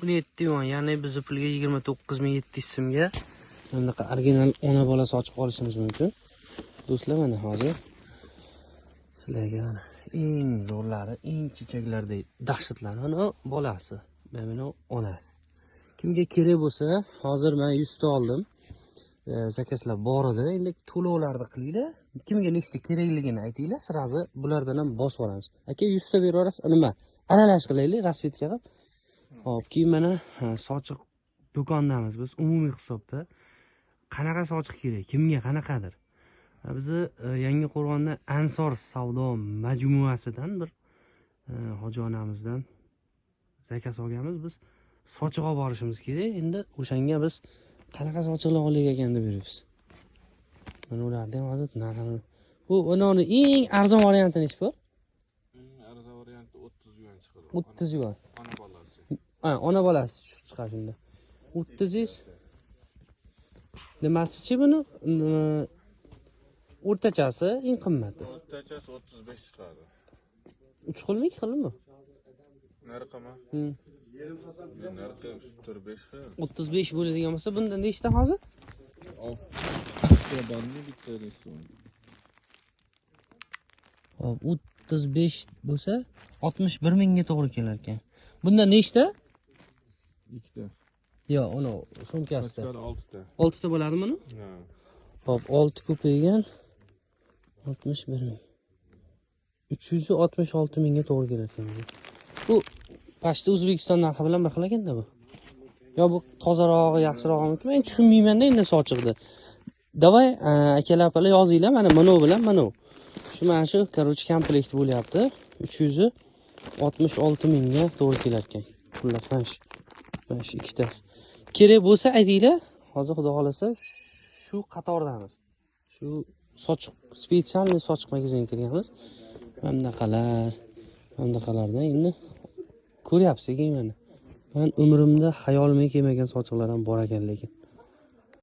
17 yuan, ya'ni bizni pulga 29 700 so'mga bunaqa original ona bola sochiq olishimiz mumkin. Do'stlar, mana hozir sizlarga mana eng zo'rlari, eng chechaklardek dahshatlari, mana bolasi, mana onasi. Kimga kerak bo'lsa, hozir men 100 ta oldim. Заказ lar bor edi. Endi to'lovlarni qilinglar. Kimga nechta kerakligini aytinglar, сразу bulardan ham bosib olamiz. Aka, 100 ta berib yuborasiz, nima? Aralash qilaylik, расцветка qilib. Xo'p, keyin mana sochiq do'kondamiz biz umumiy hisobda. Qanaqa sochiq kerak, kimga qanaqadir. Bizni Yangi Qo'rg'onda Ansor savdo majmuasidan bir hoji onamizdan заказ olganmiz. Biz sochiq olib borishimiz kerak. Endi o'shanga biz qanaqa sochiqlar olaylik ekan deb yuribmiz. Mana ularni ham hozir narxini. Bu uni eng arzon varianti nechi pul? Eng arzon varianti 30 yuan chiqadi. 30 yuan. Ona bolasi. Ha, ona bolasi chiqadi shunda. 30 yuz. Nimasichi buni? O'rtachasi eng qimmati. O'rtachasi 35 chiqadi. 3 xilmi, 2 xilmi? Narximi? Narxi 4-5 xil. 35 bo'ladigan bo'lsa, bunda nechta hozir? Oltita bormi, bitta restoran. Xo'p, 35 bo'lsa 61 mingga to'g'ri kelar ekan. Bunda nechta? Ikkita. Yo'q, uni sumkasida. Pachkada oltita. 6 ta bo'ladimi uni? Ha. Xo'p, 6 ko'paygan 61 ming. 366 mingga to'g'ri kelar ekan bu. Bu почти O'zbekiston narxi bilan bir xil ekanda bu. Yo bu tozarog'i, yaxshirog'i mumkin. Men tushunmayman-da endi sochiqni. Давай, akalar, opalar, yozinglar, mana mana bilan mana. Shu mana shu, короче, komplekt bo'lyapti. 366 mingga to'g'ri kelar ekan. Xullas, mana shu. Mana shu ikkitasi. Kerak bo'lsa aytinglar. Hozir xudo xolasa shu qatordamiz. Shu sochiq, специальный sochiq magazinga kirganmiz. Mana bunaqalar, mana bunaqalardan endi ko'ryapsiz keyin mana. Men umrimda xayolimga kelmagan sochiqlar ham bor ekan lekin.